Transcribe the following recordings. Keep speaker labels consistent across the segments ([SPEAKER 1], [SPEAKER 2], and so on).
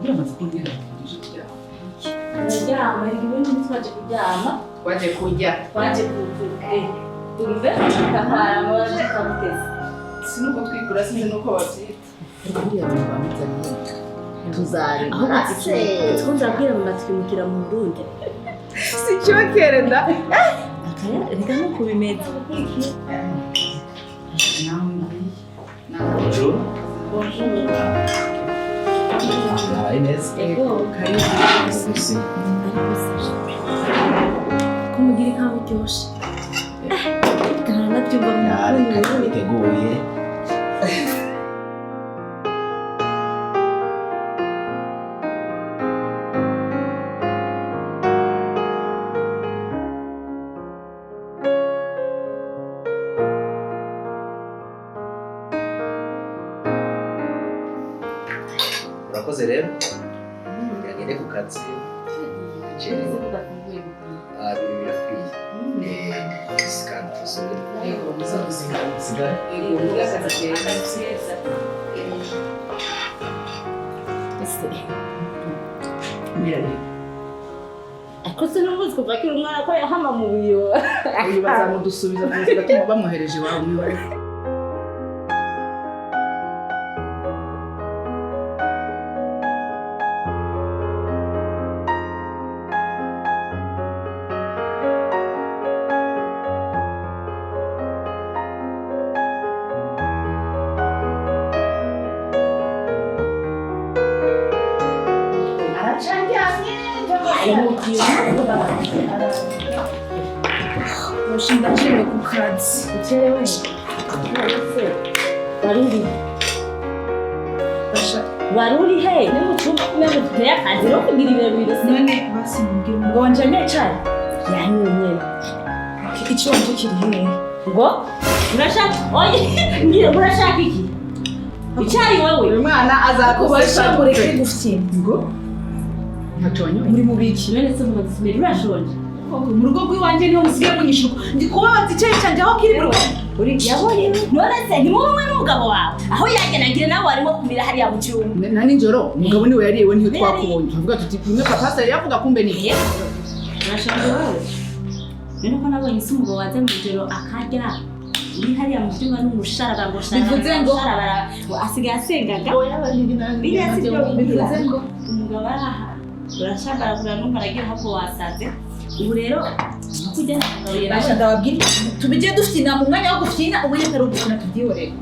[SPEAKER 1] Ndababwira amaze kumbwira tuje kuryama.
[SPEAKER 2] Turaryama, erega ubundi ntitwaje kuryama.
[SPEAKER 1] Twaje kurya.
[SPEAKER 2] Twaje kutuve tukaparama tukaguteza.
[SPEAKER 1] Si nuko twikura, sinzi nuko babyita. Buriya bintu bamuzaniye
[SPEAKER 2] Ahubwo
[SPEAKER 1] tuzareba.
[SPEAKER 2] Nzabwira mama twimukira mu Burundi.
[SPEAKER 1] Si cyokere nda.
[SPEAKER 2] Akaya reka nuko bimeze.
[SPEAKER 3] Bonjour.
[SPEAKER 2] Bonjour.
[SPEAKER 3] Mwabaye neza?
[SPEAKER 2] Ego.
[SPEAKER 1] Karibu.
[SPEAKER 3] Merci.
[SPEAKER 2] Ko mugira ikawa iryoshe. Karanabyumva mu
[SPEAKER 3] Reka
[SPEAKER 2] Burundi.
[SPEAKER 3] twiteguye. Urakoze rero. Ngende ku kazi. Ah, ibi birakwiye. Sikana tusubire.
[SPEAKER 1] Yego, muzagusigara.
[SPEAKER 3] Sigara.
[SPEAKER 1] Yego, murakaza keza. Mbwira rero.
[SPEAKER 2] Ariko sinubuzi kuva akiri umwana ko yahama mu biyo.
[SPEAKER 1] Uyu bazamudusubiza kuza gatuma bamwohereje iwabo mwiwe. Ndaciwe ku kazi.
[SPEAKER 2] Ucerewe. Wari uri? Wari uri he? Ni mu cyumba kumwe duteye akazi no kugira ibintu bibiri.
[SPEAKER 4] None basi mumbwire umugabo wanje nicaye.
[SPEAKER 2] Yanyoye nyene.
[SPEAKER 4] Icyo wanje kiri hehe?
[SPEAKER 2] Ngo urashaka, oye, ngira urashaka iki? Icyayi wewe.
[SPEAKER 1] Uyu mwana azakubasha.
[SPEAKER 4] Kubasha mureke gufyina.
[SPEAKER 1] Ngo ntacyo wanyoye.
[SPEAKER 4] Muri mubiki?
[SPEAKER 2] None se mubaza urashonje?
[SPEAKER 4] Mu rugo rw'iwanjye niho musigaye munyishuka. Ndi kubabaza icyayi cyanjye aho kiri mu rugo.
[SPEAKER 2] Uri yabonye none se ntimubumwe n'umugabo wawe aho yagenagira nawe warimo kumira hariya mu cyumba.
[SPEAKER 1] Na nijoro umugabo niwe yariye, we ntiyo twakubonye. Tuvuga tuti bimwe papa yari yavuga, kumbe ni
[SPEAKER 2] Urashonje wowe? None ko nabonye se umugabo waza mu ijoro akarya uri hariya mu cyumba n'umusharaba ngo
[SPEAKER 4] Bivuze ngo-
[SPEAKER 2] sharabara ngo asigaye asengaga. Biriya si byo.
[SPEAKER 4] Bivuze ngo
[SPEAKER 2] Umugabo ari aha urashagaragura numva aragira ahubwo wasaze ubu rero kujya nakagabuye.
[SPEAKER 4] Basha ndababwira tubijye dufyina mu mwanya wo gufyina, umwanya atari ugufyina tubyihorere.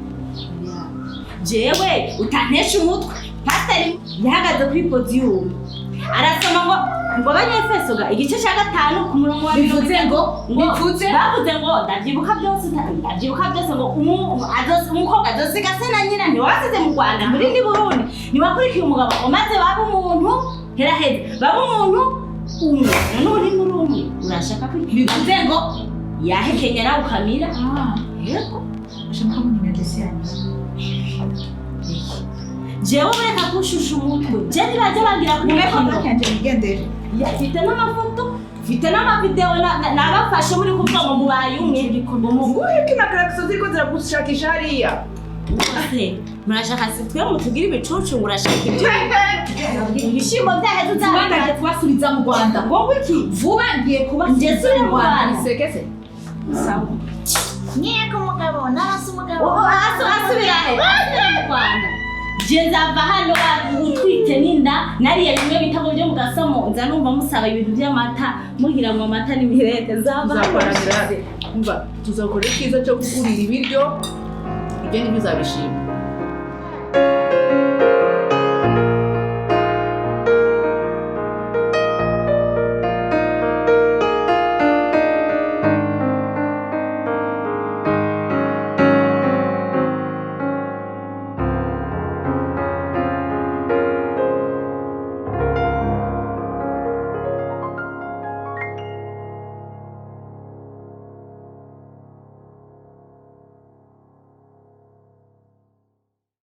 [SPEAKER 2] Jewe utantesha umutwe. Pasiteri yahagaze kuri podiyumu arasoma ngo Abanyefeso ga igice cya 5 ku murongo wa mirongo
[SPEAKER 4] Bivuze ngo
[SPEAKER 2] ngo
[SPEAKER 4] bivuze
[SPEAKER 2] bavuze ngo ndabyibuka byose, ndabyibuka byose ngo umukobwa azosiga se na nyina. Ntiwasize mu Rwanda muri ndi Burundi, ntiwakurikiye umugabo ngo maze babe umuntu heraheze babe umuntu umwe. None ubu ntimuri umwe, urashaka ko
[SPEAKER 4] Bivuze ngo
[SPEAKER 2] yahekenya nawe ukamira?
[SPEAKER 4] Ah,
[SPEAKER 2] Yego.
[SPEAKER 4] basha mukabona inadesi yanjye.
[SPEAKER 2] Jewe ureka kushusha umutwe, je ntibajya bangira ku
[SPEAKER 4] Mube
[SPEAKER 2] mukino.
[SPEAKER 4] kontakti yanjye nigendere.
[SPEAKER 2] Mfite n'amafoto, mfite n'amavideo nabafashe muri kuvuga ngo mubaye umwe ngo mu
[SPEAKER 1] Nguhe kina karakisa ziriko ziragushakisha hariya.
[SPEAKER 2] Se murashaka si twe mutugire ibicucu ngo urashaka ibyo ibishyimbo byaheze.
[SPEAKER 4] Vuba
[SPEAKER 2] Uzabona
[SPEAKER 4] ndagiye kubasubiza mu Rwanda.
[SPEAKER 2] Ngo iki?
[SPEAKER 4] Vuba ngiye kubasubiza
[SPEAKER 2] Njye
[SPEAKER 4] mu
[SPEAKER 2] mu
[SPEAKER 4] Rwanda.
[SPEAKER 2] Rwanda.
[SPEAKER 1] Sekese.
[SPEAKER 4] Sawa.
[SPEAKER 5] Nyeko umugabo narase umugabo.
[SPEAKER 2] Asubira he? Asubira mu Rwanda. Je nzava hano utwite n'inda nariye bimwe bitabo byo mu gasomo, nza numva musaba ibintu by'amata, mugira ngo amata n'imirete nzava hano.
[SPEAKER 1] Tuzakoranira. Umva, tuzakora icyiza cyo kugurira ibiryo. Ibyo nibyo uzabishima.